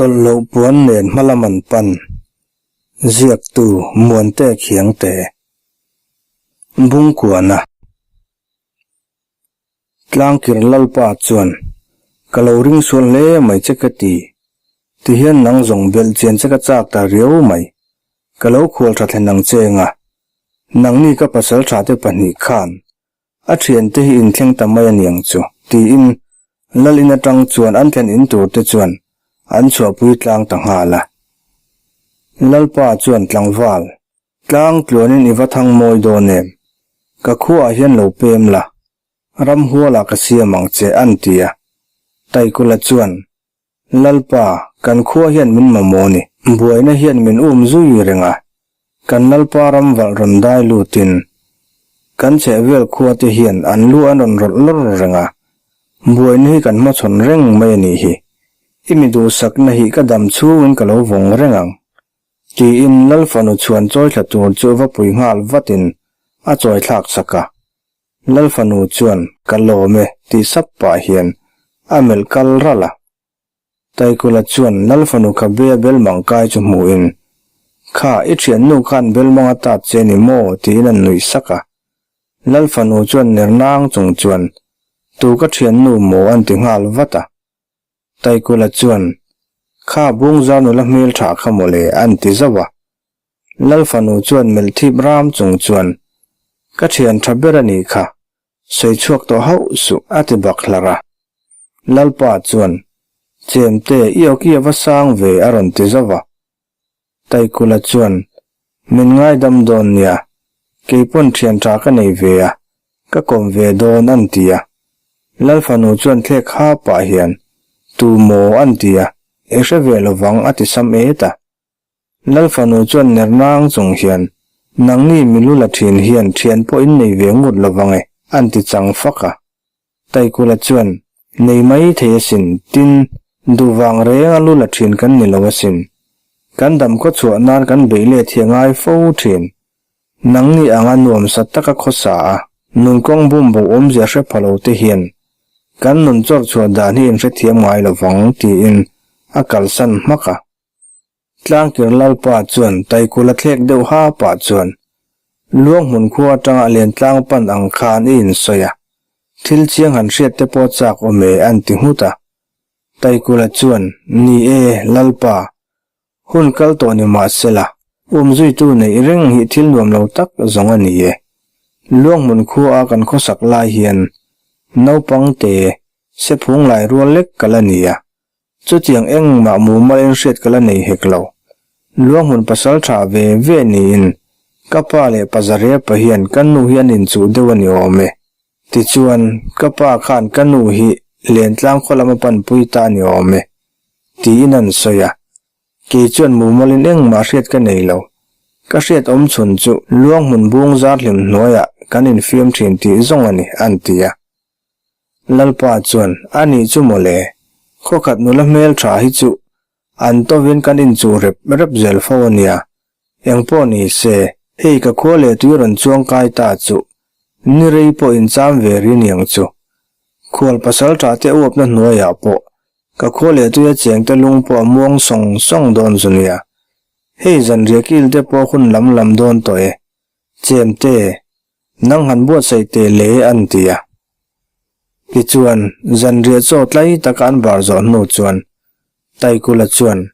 Tawlhloh puan nen hmalam an pan. Ziaktu Muante Khiangte. Bungkuana. Tlangkir Lalpa chuan, Ka lo ring sual hle mai che ka ti. Tihian nang zawng belh chian che ka chak ta riau mai. Ka lo khual tha thlen ang che anga. Nangni ka pasal tha te pahnih khan A thiante hi inthleng ta mai a niang chu, tiin Lal in atang chuan an thlen in tur te chuan an chhuahpui tlang ta nghal a. Lalpa chuan tlangval, tlang tluanin i va thang mawi dawn em? Ka khuaah hian lo pem la, ramhualah ka siam ang che, an ti a. Taikula chuan, Lalpa, kan khua hian min mamawh ni. Buaina hian min um zui reng a, kan Lalpa ram valh rawn dai lutin kan chhehvel khua te hian an lu an rawn rawlh lawr reng a, buaina hi kan hmachhawn reng mai a nih hi. I mi duhsakna hi ka dam chhungin ka lo vawng reng ang. Tiin Lal fanu chhuan chawi thla tur chu va pui nghal vatin a chawi thlak sak a. Lal fanu chuan ka lawm e tih sap pah hian a melh kal ralh a. Taikula chuan Lal fanu kha be a belmang kai chu hmuhin, Kha, i thiannu khan belmang a tat che ni maw? tiin a nuih sak a. Lal fanu chuan ner nang chung chuan, Tu ka thiannu maw? an ti nghal vat a. Taikula chuan, Kha Bungzar nula hmel tha kha mawle an ti zauh a. Lal fanu chuan melh thip ram chung chuan, Ka thian tha ber a nih kha, sawi chhuak tawh hauh suh a ti bak hlar a. Lalpa chuan, Chemte, i awki a va sang ve a rawn ti zauh a. Taikula chuan, Min ngaidam dawn nia, keipawn thian tha ka nei ve a, ka kawm ve dawn an ti a. Lal fanu chuan thlek ha pah hian, Tu maw an ti a, i hre ve lovang a ti sam et a. Lal fanu chuan ner nang chung hian, Nangni milu la thin hian thian pawh in nei ve ngut lovang e, an ti chang fak a. Taikula chuan, Nei mai thei asin, tin, duh vang reng a lu la thin kan ni lo asin. Kan dam khaw chhuah nan kan beih let hi a ngai fo thin. Nangni anga nuamsa taka khawsa a, nunkawng bum bo awmzia hre pha lo te hian kan nun chawr chhuah dan hi in hrethiam ngai lovang, tiin a kalsan hmak a. Tlangkir Lalpa chuan Taikula thlek deuh ha pah chuan Luang hmun khua atanga len tlang pan ang khan i insawi a, thil chiang han hriat te pawh chak awm e an ti nghut a. Taikula chuan, Ni e, Lalpa, hun kal tawh ni mah sela, umzuitu neih reng hi thil nuam lo tak zawng a ni e. Luang hmun khua a kan khawsak lai hian naupang te sephung lai rual lek ka la ni a, Chutiang engmah mumal en hriat ka la nei hek lo. Luanghmun pasal tha ve ve niin ka pa leh Pazarepa hian ka nu hi an inchuh deuh a ni awm e. Tichuan, ka pa khan ka nu hi Lentlang khaw lam a panpui ta a ni awm e, tiin an sawi a. Kei chuan mumalin engmah hriat ka nei lo. Ka hriat awm chhun chu Luanghmun bung zar hlim hnuaiah kan infiam thin tih zawng a ni, an ti a. Lalpa chuan, A nih chu mawle, khawkhat nula hmel tha hi chu an tovin kan inchuh rep rep zel fo a nia. Engpawh ni se, hei ka khua leh tui rawn chuang kai ta chu ni rei pawh incham ve ri niang chu. Khual pasal tha te uapna hnuaiah pawh ka khua leh tuia chengte lung pawh a muang sawng sawng dawn zu nia. Hei zanriah kil te pawh hun lam lam dawn tawh e. Chemte, Nang han buatsaih teh le an ti a. Tichuan, zanriah chaw tlai taka an bar zawh hnu chuan Taikula chuan,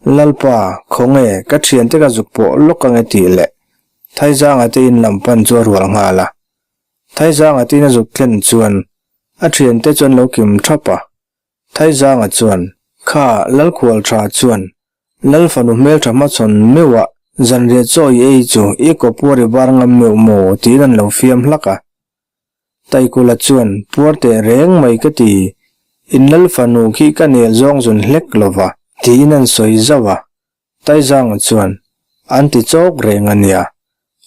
Lalpa, khawnge, ka thiante ka zuk pawh lawk ange tih leh Thaizanga te in lam pan chu a rual nghal a. Thaizanga te in a zuk thlen chuan a thiante chu an lo kim thap a. Thaizanga chuan, Kha, Lalkhual tha chuan Lal fanu hmeltha hmachhawn meuhah zanriah chaw i ei chu i kaw puar i bar ngam meuh maw tiin an lo fiam hlak a. Taikula chuan, Puar teh reng mai ka ti, in lal fanu khi ka nel zawng zun hlek lo va, tiin an sawi zauh a. Taizanga chuan, An ti chawk reng a nia,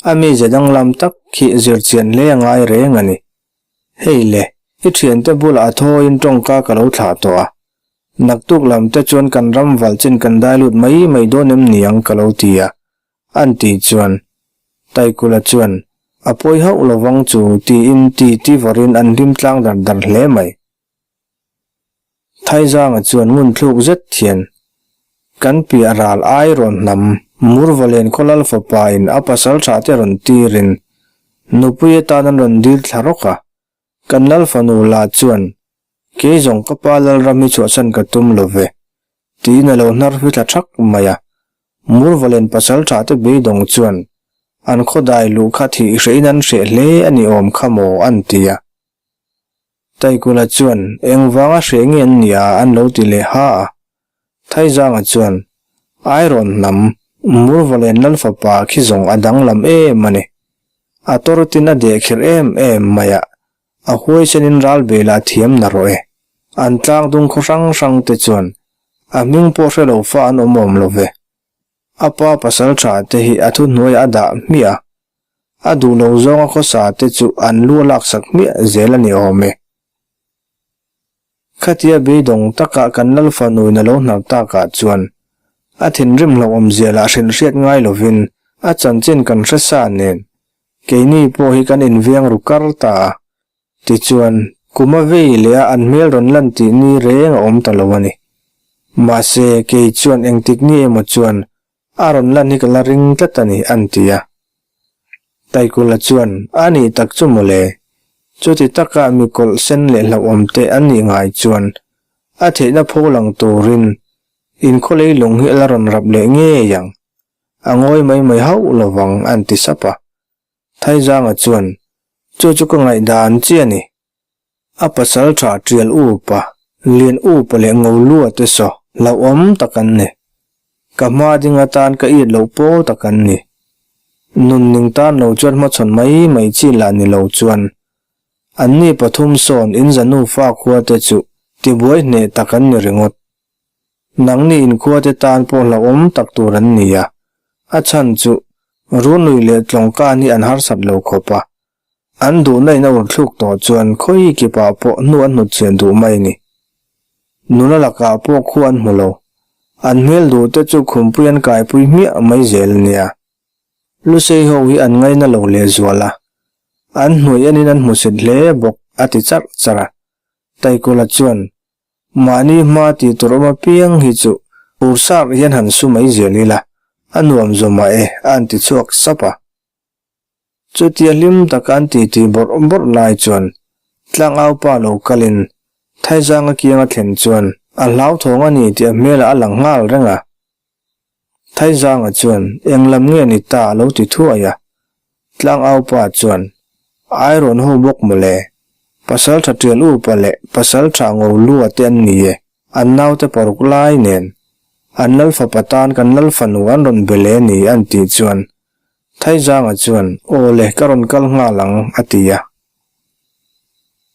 a mize danglam tak khi zirchian hle a ngai reng a ni. Hei le, i thiante bulah a thawiin tawngka ka lo thlah tawh a, Naktuk lam te chuan kan ram val chin kan dai lut mai mai dawn em niang ka lo ti a, an tih chuan Taikula chuan a pawi hauh lovang chu tiin ti ti vawrin an hlim tlang dar dar hle mai. Thaizanga chuan ngunthluk zet hian. Kan piah ral ai rawn hnam Murvalen khaw lal fapa in a pasal tha te rawn tirin nupui atan an rawn dil thla rawk a. Kan lal fanu la chuan, Kei zawng ka pa Lalram hi chhuahsan ka tum lo ve, tiin a lo hnar hwi thla thak mai a. Murvalen pasal tha te beidawng chuan an khawdai luh kha thih hrehin an hreh hle a ni awm kha maw an ti a. Taikula chuan, Engvanga hreh nge an nia an lo ti leh ha a. Thaizanga chuan, Airawn hnam, Murvalen Lal fapa khi zawng a danglam em a ni. A tawrtin a deh kherh em em mai a, a huaisenin ral bel a thiam na rawh e. An tlangdung khaw hrang hrang te chuan a hming pawh hre lo fa an awm awm lo ve. A pa pasal tha te hi a thuhnuaiah a dah hmiah a, a duh lo zawnga khawsa te chu an lu a laksak hmiah zel a ni awm e. Khatia beidawng taka kan lal fanuin a lo hnar takah chuan a thinrim hlauhawmzia lah hrilh hriat ngai lovin a chanchin kan hre sa nen keini pawh hi kan inviang ru kar ta a, Tichuan, kum a vei leh a an hmel rawn lan tih ni reng a awm ta lo a ni. Mahse, kei chuan engtik ni emaw chuan a rawn lan hi ka la ring tlat a ni, an ti a. Taikula chuan, A nih tak chu mawle, chuti taka mi kawlh sen leh hlauhawm te an nih ngai chuan a theihna pho lang turin inkhawlei lung hi a la rawn rap leh ngei ang, a ngawi mai mai hauh lovang, an ti sap a. Thaizanga chuan, Chu chu ka ngaihdan chi a ni. A pasal tha tial upa, lian upa leh ngo lua te saw hlauhawm tak an ni. Ka hma ding atan ka it loh pawl tak an ni. Nun ning tan lo chuan hmachhawn mai mai chi lah ni lo chuan anni pathum sawn in za nufa khua te chu tibuai hneh tak an ni ringawt. Nangni inkhua te tan pawh hlauhawm tak tur an ni a, a chhan chu Runui leh Tlawngkan hi an harsat lo khawp a, an duhna in a urthluk tawh chuan khawi kipah pawh hnu an hnutchhiah duh mai ni. Nula lakah pawh khu an hmu lo, an hmel duh te chu khumpui an kaipui hmiah mai zel a nia. Lusei ho hi an ngaina lo lehzual a, an hnuai enin an hmusit hle bawk a ti charh charh a, Taikula chuan Mahni hma tih tur awm apiang hi chu Ursar hian han su mai zel ila, a nuam zawm ah e a an ti chhuak sap a. Chutia hlim taka an titi bawrh bawrh lai chuan Tlangaupa lo kalin Thaizanga kianga thlen chuan a hlauthawng a ni tih a hmelah a lang nghal reng a. Thaizanga chuan, Eng lam nge ni ta a lo ti thuai a. Tlangaupa chuan, Airawn ho bawk mawle, Pasaltha Tial Upa leh Pasaltha Ngo Lua te an ni e, an naute paruk lai nen. An Lalfapa tan kan Lalfanu an rawn be le ni an tih chuan Thaizanga chuan, Aw le, ka rawn kal nghal ang, a ti a.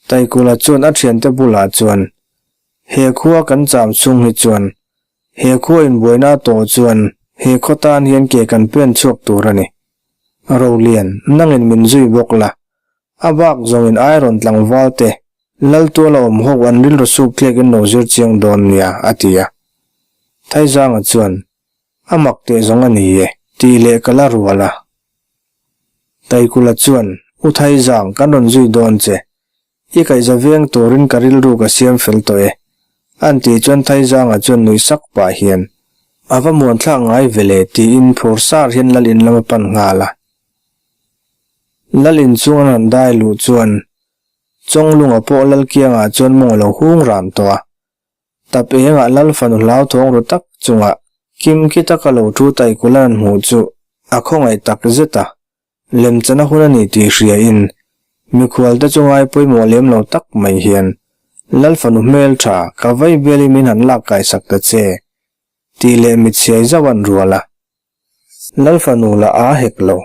Taikula chuan a thiante bulah chuan, He khua kan cham chhung hi chuan He khua inbuaina tawh chuan he khaw tan hian ke kan pen chhuak tur a ni. Rolian, nangin min zui bawk la. A bak zawngin Iron tlangval te Laltuala awm ho an rilru suk thlek in lo zir chiang dawn nia, a ti a. Thaizanga chuan, A mak teh zawng a ni e, tih leh ka la rual a. Taikula chuan, U Thaizang, kan rawn zui dawn che. I kaihza veng turin ka rilru ka siam fel tawh e. An tih chuan Thaizanga chuan nuih sak pah hian, A va muan thlak ngai ve le tiin phur sar hian Lal in lam a pan nghal a. Lal in chung an han dai luh chuan Chawnglunga pawh Lal kiangah chuan mawng a lo hung ran tawh a. Tap engah Lal fanu hlauthawng ru tak chungah kimki taka lo thu Taikula an hmuh chu a khawngaih tak zet a. Lemchana hun a ni tih hria in mikhual te chu ngai pawimawh lem lo tak mai hian Lal fanu hmel tha ka vai bial in min han lak kai sak ta che tih leh mit siai zauh an rual a. Lal fanu lah a hek lo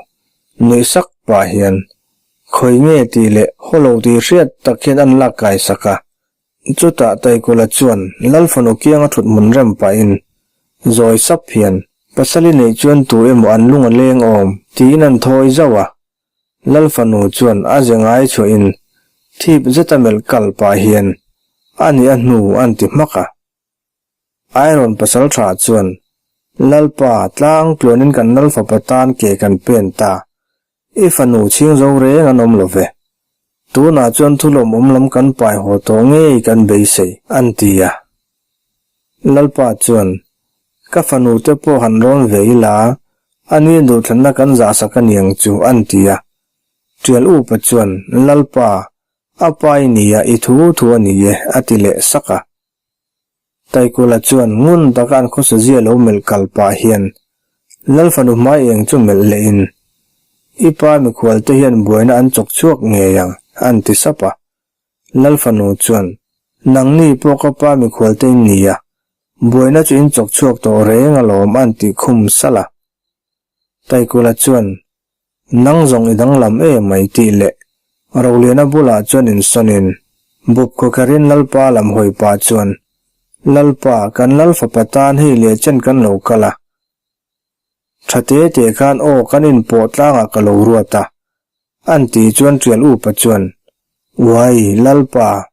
nuih sak pah hian khawi nge tih leh haw lo tih hriat tak hian an lak kai sak a. Chutah Taikula chuan Lal fanu kianga thut hmun rem pahin zawi sap hian, Pasal i neih chuan tu emaw an lung a leng awm, tiin an thawi zauh a. Lal fanu chuan a ze ngai chhuahin thip zeta melh kal pah hian, A nih a hnu an ti hmak a. Iron pasal tha chuan, Lalpa, tlang tluanin kan Lal fapa tan ke kan pen ta. I fanu chhing zo reng an awm lo ve. Tunah chuan thulawm awm lam kan pai haw tawh ngei kan beisei, an ti a. Lalpa chuan, Ka fanu te pawh han rawn ve ila, a ni duhthlanna kan zahsak a niang chu, an ti a. Tial upa chuan, Lalpa, a pa i nia, i thu thu a ni e, a ti leh sak a. Taikula chuan ngun taka an khawsa zia lo melh kal pah hian Lal fanu hmai eng chu melh leh in, I pa mikhual te hian buaina an chawk chhuak ngei ang, an ti sap a. Lal fanu chuan, Nangni pawh ka pa mikhual te in ni a, buaina chu in chawk chhuak tawh reng alawm an ti khum salh a. Taikula chuan, Nang zawng i danglam e mai tih leh Roliana bulah chuan insawnin Bup khawkherin Lalpa lam hawi pah chuan, Lalpa, kan Lal fapa tan hei leh chen kan lo kal a. Tha te te khan aw kan inpawh tlangah ka lo ruat a, an ti chuan Tial upa chuan, Uai, Lalpa,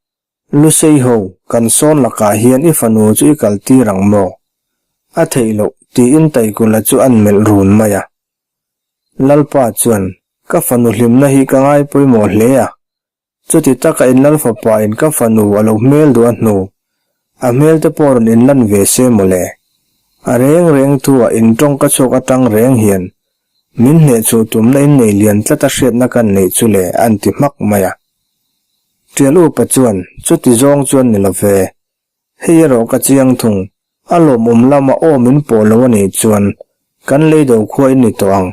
Lusei ho, kan sawn lakah hian i fanu chu i kal tir ang maw? A theih loh, tiin Taikula chu an melh run mai a. Lalpa chuan, Ka fanu hlimna hi ka ngai pawimawh hle a. Chuti taka in Lal fapa in ka fanu a lo hmel duh a hnu, a hmel te pawh rawn inlan ve se mawle. A reng reng thu ah in tawngka chhuak atang reng hian min hnehchhuh tumna in nei lian tlat a hriatna kan neih chu le an ti hmak mai a. Tial upa chuan, Chuti zawng chuan ni lo ve. Hei erawh ka chiang thung, a lawmawm lama aw min pawh lo a nih chuan kan lei do khua in ni tawh ang.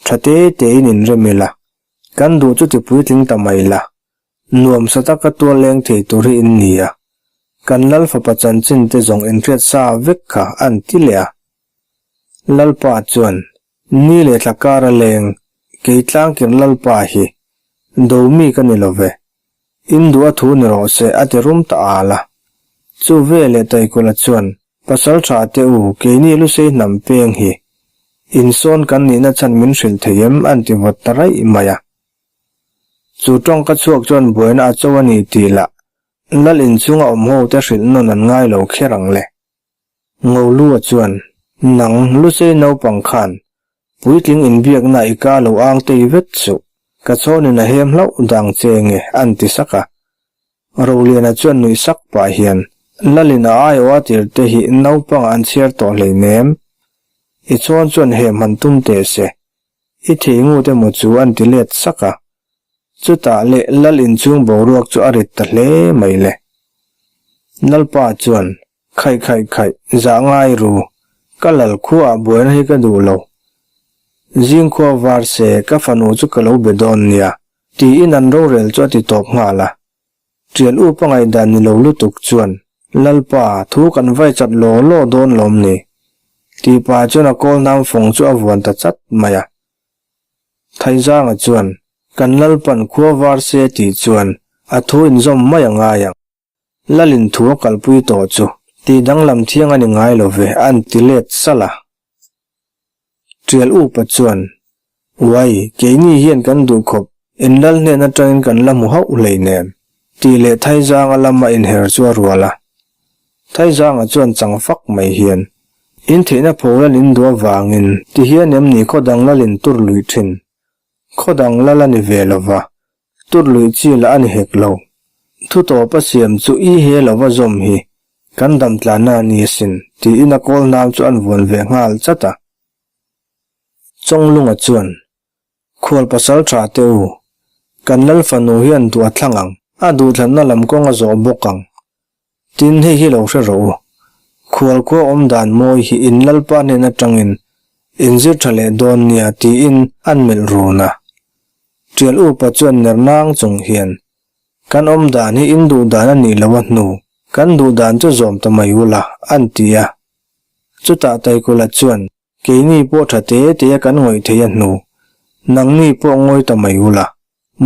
Tha te te in inrem ila, kan duh chu ti puitling ta mai la, nuam sa taka tual leng thei tur hi in ni a, kan Lal fapa chanchin te zawng inhriat sa vek kha an ti leh a. Lalpa chuan, Ni leh thla kar a leng, kei tlangkir Lalpa hi, do mi ka ni lo ve, In duh a thu ni rawh se a ti rum ta al a. Chu veleh Taikula chuan, Pasal tha te u, keini Lusei hnam peng hi insawn kan nihna chhan min hrilh thei em an ti vawt ta raih mai a. Chu tawngka chhuak chuan buaina a cho a ni tih lah Lal inchhunga awm ho te hrilh nawn an ngai lo kher ang le. Ngolua chuan, Nang, Lusei naupang khan, puitling inbiakna i ka lo ang tei vet suh, ka chhawnin a hem hlauh dang che nge, an ti sak a. Roliana chuan nuih sak pah hian, Lalin a aiawh a tir te hi naupangah an chhiar tawh hleinem. I chhawn chuan hem han tum teh se, i thei ngut emaw chu an ti let sak a. Chutah leh Lal inchhung boruak chu a rit ta hle mai le. Lalpa chuan, Khaih khaih khaih, zah ngai ru, ka lal khuaah buaina hi ka duh lo. Zing khua var se, ka fanu chu ka lo be dawn nia, tiin an rorel chu a ti tawp nghal a. Tial upa ngaihdan ni lo lutuk chuan, Lalpa, thu kan vai chat law law dawn lawm ni? Tih pah chuan a kawl hnam fawng chu a vuan ta chat mai a. Thaizanga chuan, Kan Lalpan khua var se tih chuan a thu inzawm mai a ngai ang. Lalin thu a kalpui tawh chu tih danglam thiang a ni ngai lo ve, an ti let salh a. Tial upa chuan, Uai, keini hian kan duh khawp, in lal hnen atangin kan la hmu hauh hleinem, tih leh Thaizanga lama inher chu a rual a. Thaizanga chuan chang fak mai hian, In theihna pho lal in duh avangin ti hian em ni khaw dang lalin tur luih thin? Khaw dang lal a ni ve lo va, Tut luih chi lah a ni hek lo. Thu tawp a siam chu i he lova zawm hi kan dam tlanna a ni asin, tiin a kawl hnam chu an vuan ve nghal chat a. Chawnglunga chuan, Khual pasal tha te u, kan Lal fanu hian duh a thlang ang, a duhthlanna lam kawng a zawh bawk ang. Tin, hei hi lo hre rawh u, khual khua awm dan mawi hi in Lalpa hnen atangin in zir tha leh dawn nia tiin an melh run a. Tial upa chuan ner nang chung hian, Kan awm dan hi in duh dan a nih loh a hnu, kan duh dan chu zawm ta mai ula, an ti a. Chutah Taikula chuan, Keini pawh tha te te a kan ngawih thei a hnu, nangni pawh ngawi ta mai ula,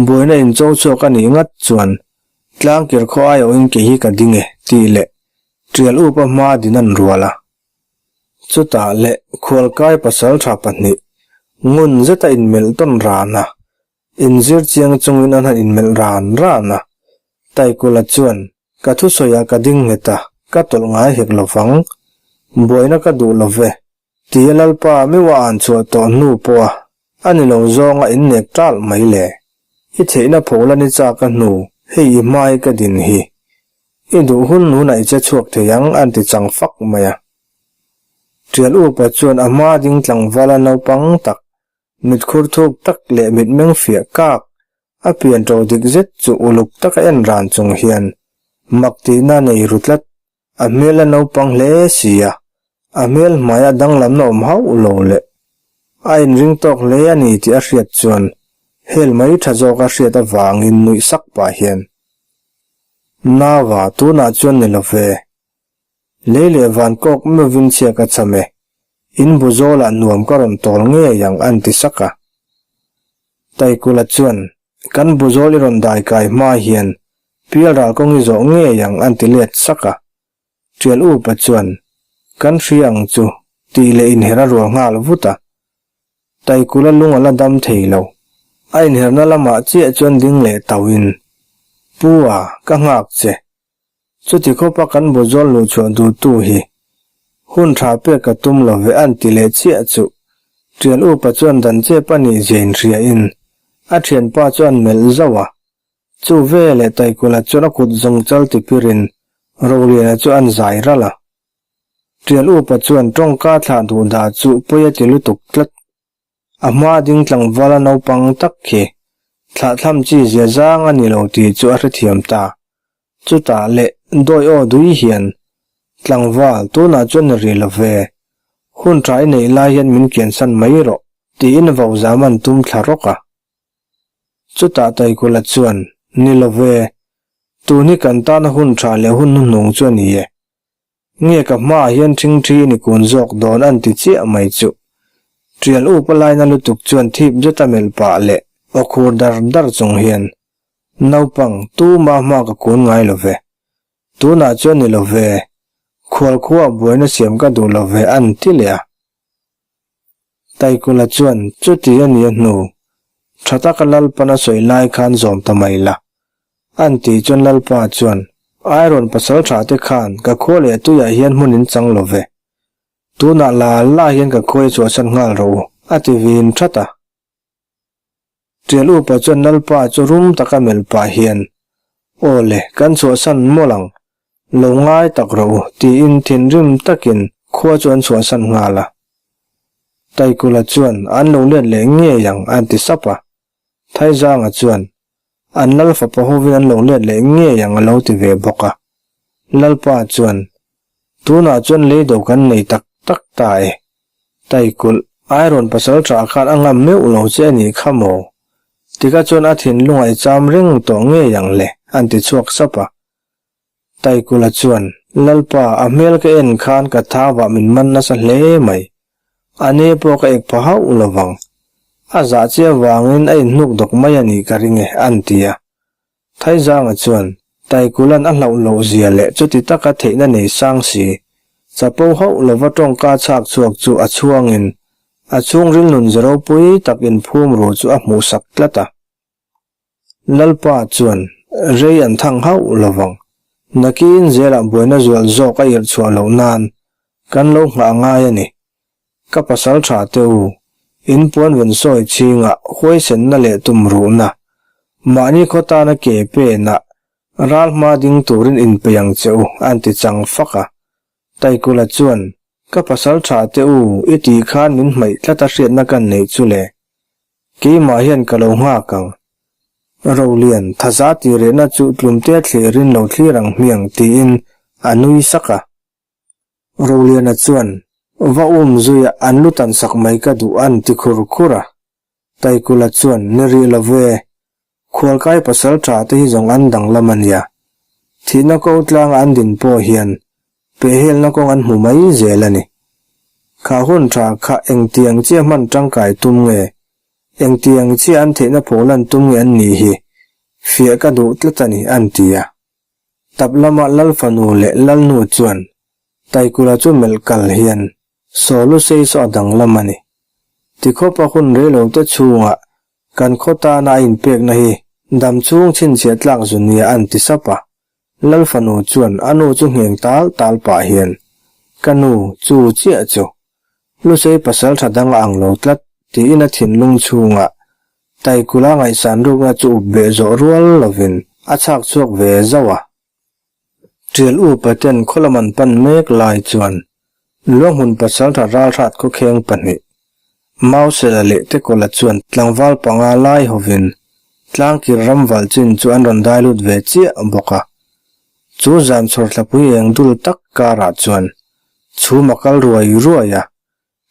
buaina in cho chhuak a nih ngat chuan tlangkir khaw aiawhin kei hi ka ding e, tih leh Tial upa hma din an rual a. Chutah leh khualkai pasaltha pahnih ngun zeta inmelh tawn ran a, Inzir chiang chungin an han inmelh ran ran a. Taikula chuan, Ka thusawiah ka ding nghet a, ka tawlh ngai hek lo vang. Buaina ka duh lo ve, tia Lalpa meuh a an chhuah tawh hnu pawha a ni lo zawnga innek ṭalh mai le. I theihna phola ni chak a hnu, hei i hmai ka din hi. I duh hun hunah i che chhuak thei ang, an ti chang fak mai a. Tial upa chuan a hma ding tlangvala naupang tak, mitkhur thuk tak leh mitmeng fiah kak, a pian ṭo dik zet chu uluk taka en ran chung hian mak tihna nei ru tlat. A hmel a naupang hle si a, a hmel hmaia danglamna awm hauh lo leh a inring tawk hle a ni tih a hriat chuan hel mai tha zawk a hriat avangin nuih sak pah hian, Nava, tunah chuan ni lo ve. Lei leh van kawk meuhvin chhia ka cham e, in bu zawlah nuam ka rawn tawl ngei ang an ti sak a. Taikula chuan, Kan bu zawl i rawn dai kai hma hian pial ral kawng i zawh ngei ang an ti let sak a. Tial upa chuan, Kan hria ang chu, tih leh inher a rual nghal vut a. Taikula lung a la dam thei lo. A inherna lamah chiah chuan ding leh tauhin, Pu a, ka nghak che. Chuti khawpa kan bu zawl luhchhuah duhtu hi hun tha pek ka tum lo ve an ti leh chiah chu Tial upa chuan dan chep a nih zia inhriain a thianpa chu an melh zauh a. Chu veleh Taikula chuan a kut zawng chal tipirin Roliana chu an zai ralh a. Tial upa chuan tawngka thlah duh dah chu pawi a ti lutuk tlat. A hma ding tlangvala naupang tak khi thlahthlam chi zia zang a ni lo tih chu a hrethiam ta. Chutah leh dawi aw dui hian, Tlangval, tunah chuan ni rih lo ve. Hun tha i neih lai hian min kiansan mai rawh, tiin vo zam an tum thla rawk a. Chutah Taikula chuan, Ni lo ve. Tun hi kan tana hun tha leh hun hnuhnung chu a ni e. Nge ka hmaah hian ṭhingṭhi ni kun zawk dawn an ti chiah mai chuh. Ṭial upa laina lutuk chuan thip zeta melh pah leh aw khur dar dar chung hian, Naupang, tuma hma ka kun ngai lo ve. Tunah chuan ni lo ve. Khualkhuaah buaina siam ka duh lo ve an ti leh a. Taikula chuan chuti a nia hnu, tha taka Lalpan a sawi lai khan zawm ta mai la. An tih chuan Lalpa chuan, Iron pasal tha te khan ka khua leh tuiah hian hmun in chang lo ve. Tunah la la hian ka khuai chhuahsan nghal rawh u, a ti vin that a. Tial upa chuan Lalpa chu rum taka melh pah hian, Aw le, kan chhuahsan mawlh ang, lo ngai tak rawh u, tiin thinrim takin khua chu an chhuahsan nghal a. Taikula chuan, An lo let leh ngei ang, an ti sap a. Thaizanga chuan, An lal fapa hovin an lo let leh ngei ang a lo ti ve bawk a. Lalpa chuan, Tunah chuan leido kan nei tak tak ta e. Taikulh, Iron pasal tha khan a ngam meuh lo che a nih kha maw? Tika chuan a thinlung a i cham reng tawh ngei ang le, an ti chhuak sap a. Taikula chuan, Lalpa, a hmel ka en khan ka thauah min man nasa hle mai. A ne pawh ka ek pha hauh lo vang. A zah che avangin a inhnuk dawk mai a nih ka ring e, an ti a. Thaizanga chuan, Taikulan a hlauh loh zia leh chuti taka theihna nei sang si, chapo hauh lova tawngka chhak chhuak chu a chhuangin a chhungril nun ze ropui tak inphum ru chu a hmuhsak tlat a. Lalpa chuan, Rei an thang hauh lovang. Nakin zelah buaina zual zawk a irh chhuah loh nan kan lo nghah ngai a ni. Ka pasal tha te u, in puan ven sawi chhingah huaisenna leh tumruhna, mahni khaw tana ke penah ral hma ding turin inpeih ang che u, an ti chang fak a. Taikula chuan, Ka pasal tha te u, i tih khan min hmaih tlat a hriatna kan neih chu le. Keimah hian ka lo nghak ang. Rolian, thaza tih rehna chu tlumtea thlirin lo thlir ang hmiang, tiin a nui sak a. Roliana chuan, Va um zuia an lu tan sak mai ka duh an ti khur khur a. Taikula chuan, Ni rih lo ve, khualkai pasal tha te hi zawng an danglam a nia. Thihna ko tlanga an din pawh hian pehhelna kawng an hmu mai zel a ni. Kha hun tha kha engtiang chiah hman tangkai tum nge, engtiang chiah an theihna pholan tum nge an nih hi fiah ka duh tlat a ni an ti a. Tap lama Lal fanu leh Lalnu chuan Taikula chu melh kal hian saw lu sei saw a danglam a ni. Tikhawpa hun reilo te chhungah kan khaw tana a inpekna hi dam chhung chhinchhiah tlak zu nia an ti sap a. Lal fanu chuan a nu chu ngheng tal tal pah hian, Ka nu, chu chiah chu. Lusei pasal tha dang a ang lo tlat tiin a thinlung chhungah Taikula ngaihsan rukna chu up beh zawh rual lovin a chhak chhuak ve zauh a. Tial upa ten khaw lam an pan mek lai chuan Luanghmun pasaltha ralhrat khawkheng pahnih, Mausela leh Tekawla chuan tlangval panga lai hovin tlangkir ramval chin chu an rawn dai lut ve chiah bawk a. Chu zan chhawrthlapui eng dul tak karah chuan chhum a kal ruai ruai a,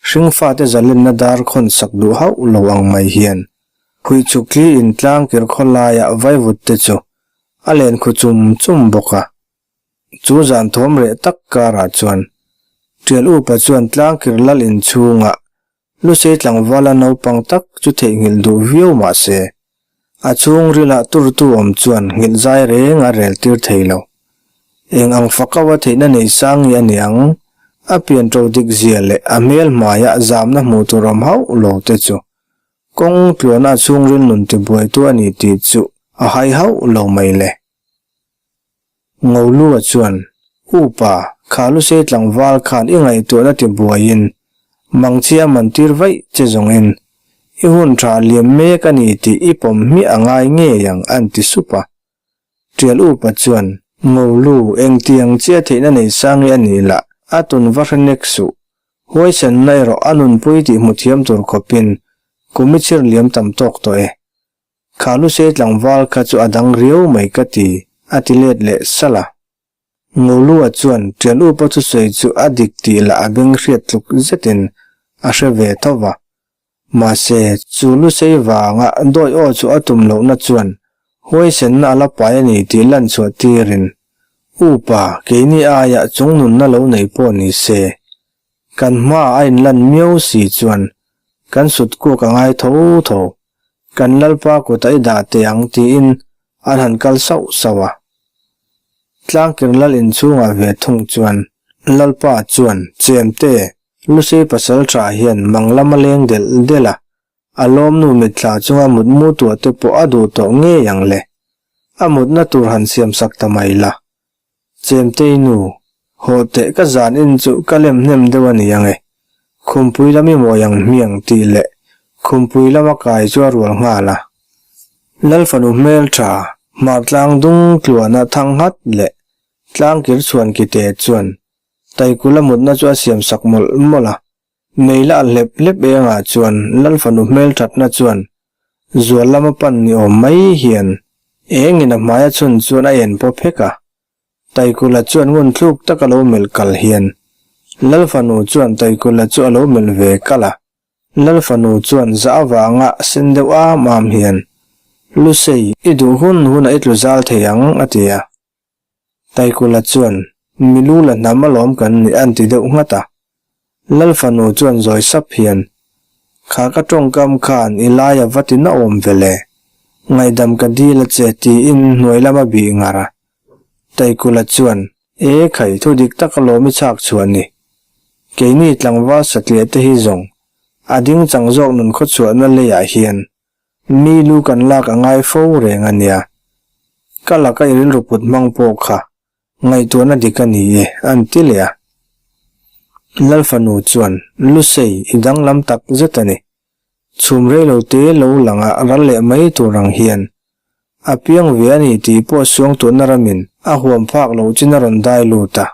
hringfate zalenna dar khawn sak duh hauh lo ang mai hian huichhuk thli in tlangkir khawlaiah vaivut te chu a len khu chum chum bawk a. Chu zan thawm reh tak karah chuan Tial upa chuan tlangkir lal inchhungah Lusei tlangvala naupang tak chu theihnghilh duh viau mah se, a chhungrilah turtu awm chuan nghilh zai reng a rel tir thei lo. Eng ang fakau a theihna nei sang nge a ni ang? A pian ṭo dik zia leh a hmel hmaiah zamna hmuh tur awm hauh lo te chu kawng tluana a chhungril nun tibuaitu a ni tih chu a hai hauh lo mai le. Ngolua chuan, Upa, kha Lusei tlangval khan i ngaihtuahna ti buaiin mangchhia man tir vaih che zawngin i hun tha liam mek a ni tih i pawm hmiah a ngai ngei ang an ti sup a. Tial Upa chuan, Ngolu, engtiang chia theihna nei sang i a nih lah, a tun va hre nek suh. Huaisenna erawh a nunpui tih hmu thiam tur khawpin kum i chhir liam tam tawk tawh e. Kha Lusei tlangval kha chu a dang riau mai ka ti, a ti let leh salh a. Ngolua chuan Tial Upa thusawi chu a dik tih lah a beng hriat tluk zetin a hre ve tho va. Mahse, chu Lusei vanga dawi aw chu a tum lohna chuan huaisenna a la pai a ni tih lan chhuah tirin, Upa, keini aia chungnunna lo nei pawh ni se, Kan hmaah a inlan miau si chuan kan sut kuak a ngai tho tho. Kan Lalpa kutah i dah teh ang tiin an han kal sauh sauh a. Tlangkir lal inchhungah ve thung chuan Lalpa chuan Chemte, Lusei pasal tha hian mang lam a leng delh delh a, a lawmnu mitthla chunga mutmu tuah te pawh a duh tawh ngei ang le. A mutna tur han siamsak ta mai la. Chemtei nu, haw teh ka zan in chu ka lem hnem deuh a ni ang e. Khumpui lam i mawi ang hmiang tih leh khumpui lama kai chu a rual nghal a. Lalfanu hmeltha, hmartlang dung tluana thang nghat leh tlangkir chhuan kite chuan Taikula mutna chu a siam sak mawlh mawlh a. Meila a hlep hlep engah chuan Lalfanu hmelthatna chuan zual lama pan ni awm mai hian engin a hmai a chhun chuan a en paw phek a. Taikula chuan ngun thluk tak a lo melh kal hian Lalfanu chuan Taikula chu a lo melh ve kal a. Lalfanu chuan zah avanga sen deuh am am hian, Lusei, i duh hun hunah i tlu zal thei ang, a ti a. Taikula chuan, Milu la hnam alawm kan nih an ti deuh nghat a. Lalfanu chuan zawi sap hian, Kha ka tawngkam khan i laia va ti na awm ve le. Ngaihdam ka dil a che tiin hnuai lama bih ngar a. Taikula chuan, E khai, thu dik tak alawm i chhak chhuah ni. Keini tlangval satliah te hi zawng, a ding chang zawk nun khawchhuahna leiah hian Mi lu kan lak a ngai fo reng a nia. Ka laka i rilru put hmang pawh kha ngaihtuahna dik a ni e, an ti leh a. Lalfanu chuan, Lusei, i danglam tak zet a ni. Chhum rei lo te lo langa ral leh mai tur ang hian a piang ve a ni tih pawh suangtuahna ramin a huam phak loh chin a rawn dai lut a.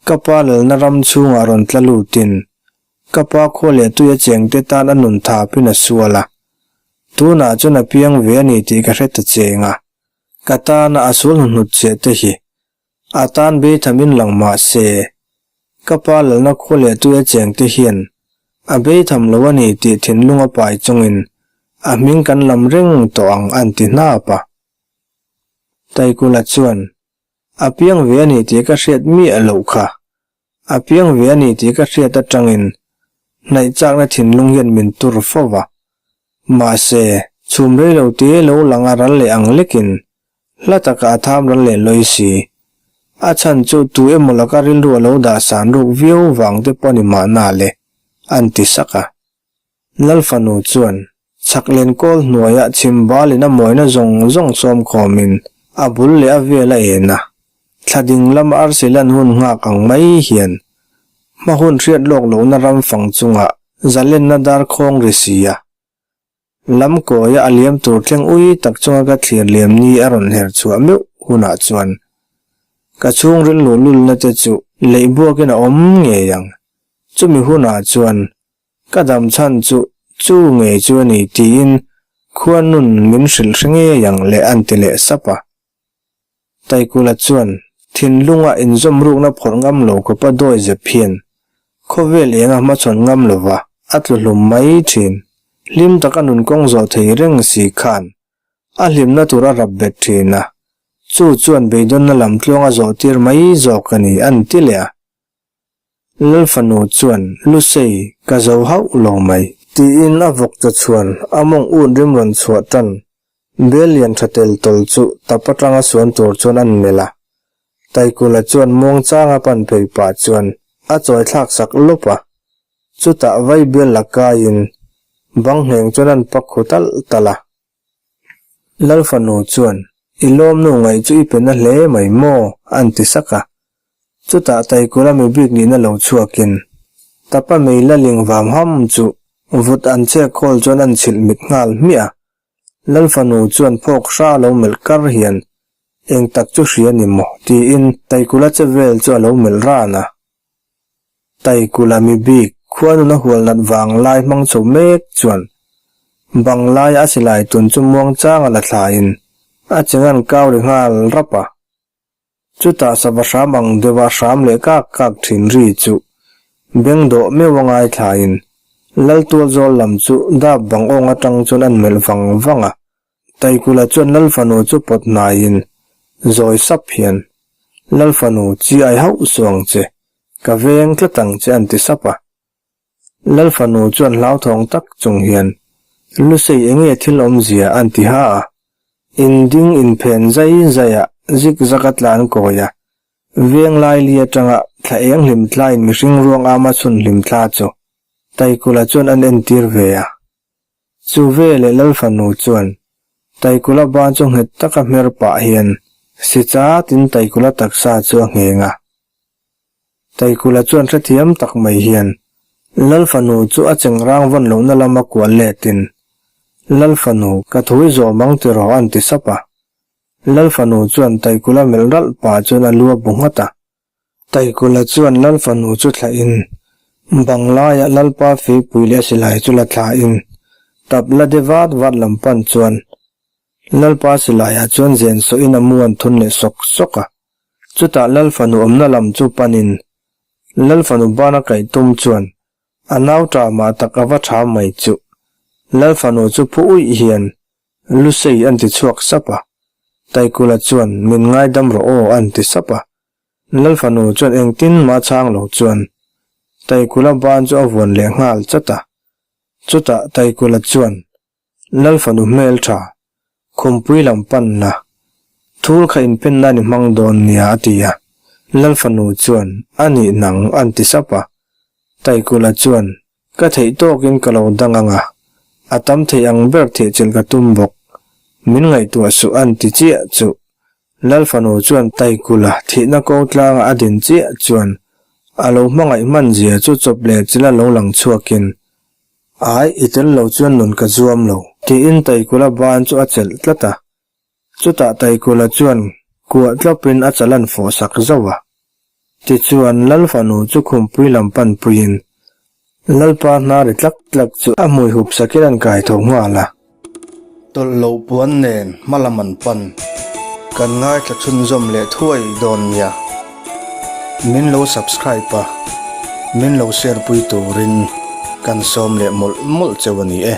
Ka pa lalna ram chhungah rawn tla lutin ka pa khua leh tuia chengte tan a nun thapin a sual a. Tunah chuan a piang ve a ni tih ka hre ta cheng a, ka tana a sual hnuhnut chiah te hi a tan beithamin lang mah se, ka pa lalna khua leh tuia chengte hian a beitham lo a ni tih thinlung a pai chungin a hming kan lam reng tawh ang an ti hnap a. Taikula chuan A piang ve a ni tih ka hriat miah loh kha. A piang ve a ni tih ka hriat atangin hnaih chakna thinlung hian min tur fo va. Mahse, chhum rei lo te lo lang a ral leh ang lekin hla takah a tham ral leh lawi si. A chhan chu tu emaw laka rilru a lo dah san ruk viau vang te pawh a ni mahna le, an ti sak a. Lalfanu chuan chhaklen kawl hnuaiah chhimbalin a mawina zawng zawng sawm khawmin a bul leh a vel a en a, thla ding lama arsi lan hun nghak ang mai hian hma hun hriat lawk lohna ram fang chungah zalenna dar khawng ri si a. Lam kawia a liam tur thleng ui tak chunga ka thlir liam ni a rawn her chhuah meuh hunah chuan ka chhungril luhlulna te chu leihbuakin a awm ngei ang. Chumi hunah chuan ka dam chhan chu chu ngei chu a ni tiin khuanun min hrilh hre ngei ang le an ti leh sap a. Taikula chuan thinlunga inzawm rukna phawrh ngam lo khawpa dawi zep hian khawvel eng a hmachhawn ngam lova a tlu hlum mai thin. Hlim taka nun kawng zawh thei reng si khan a hlimna tur a rap bet thin a, chu chuan beidawnna lam tluang a zawh tir mai zawk a ni an ti leh a. Lalfanu chuan, Lusei, ka zo hauh lo mai. Tiin a vawk ta chuan a mawng ut rim rawn chhuah tan. Bel lian tha tel tawl chu tap atanga suan tur chuan an melh a. Taikula chuan muangchanga pan phei pah chuan a chawi thlak sak lawp a. Chutah vai bel la kaiin bang hneng chuan an pak khu talh talh a. Lalfanu chuan, I lawmnu ngaih chu i pe na hle mai maw? an ti sak a. Chutah Taikura mi bik nihna lo chhuakin, Tapa mei la ling vam ham chu vut an chek khawl chuan an chhilh mit nghal hmiah a. Lalfanu chuan phawk hra lo melh kar hian, Eng tak chu hria ni maw? tiin Taikula che vel chu a lo melh ran a. Taikula mi bik khuanun a hual nat vang lai hmang chho mek chuan bang laia a silai tun chu muangchang a la thlaiin a che ngan kau ri nghal rap a. Chutah sava hram ang deuha hram leh kak kak thin ri chu beng dawh meuh a ngaithlaiin Laltual zawl lam chu dap bang awng atang chuan an melh vang vang a. Taikula chuan Lalfanu chu pawt hnaiin zawi sap hian, Lalfanu, chi ai hauh suh ang che, ka veng tlat ang che an ti sap a. Lalfanu chuan hlauthawng tak chung hian, Lusei enge thil awmzia an ti ha a, in ding inphen zai zai a zik zak a tlan kawi a, veng laili atanga thla eng hlim tlain mihring ruang ama chhun hlim thla chu Taikula chuan an entir ve a. Chu veleh Lalfanu chuan Taikula ban chu nghet taka hmer pah hian si chatin Taikula taksa chu a ngheng a. Taikula chuan hrethiam tak mai hian Lalfanu chu a chengrang vawn lohna lama kual letin, Lalfanu, ka thu i zawm ang tiraw an ti sap a. Lalfanu chuan Taikula melh ralh pah chuan a lu a bu nghat a. Taikula chuan Lalfanu chu thlahin, Banglaiah Lalpa feipui leh a silai chu la thlahin, tap la de vat vat lam pan chuan Lalpa silaiah chuan zen sawhin a mu an thun leh sawk sawk a. Chutah Lalfanu awmna lam chu panin Lalfanu bana kaih tum chuan a nau ṭah mah tak a va ṭha mai chuh. Lalfanu chu phu uih hian Lusei an ti chhuak sap a. Taikula chuan min ngaidam rawh aw an ti sap a. Lalfanu chuan engtin mah chhang lo chuan Taikula ban chu a vuan leh nghal chat a. Chutah Taikula chuan Lalfanu hmeltha khumpui lam panna thul kha inpen nan i hmang dawn nia a ti a. Lalfanu chuan a nih nang an ti sap a. Taikula chuan Ka theih tawkin ka lo dang ang a, a tam thei ang ber thehchilh ka tum bawk. Min ngaihtuah suh an ti chiah chuh. Lalfanu chuan Taikula thihna ko tlanga a din chiah chuan a lo hmangaih hman zia chu chawp leh chilh a lo lang chhuakin, Ai, i tel lo chuan nun ka zuam lo, tiin Taikula ban chu a chelh tlat a. Chutah Taikula chuan kuah tlawpin a chalan fawh sak zauh a. Tichuan, Lalfanu chu khumpui lam panpuiin Lalpa hna ri tlak tlak chu a hmui hup sakin an kai tho nghal a. Tawlh loh puan nen hmalam an pan. Kan ngaithla chhunzawm leh thuai dawn nia. Min lo subscribe a, min lo share pui turin kan sawm leh mawlh mawlh cheu a ni e.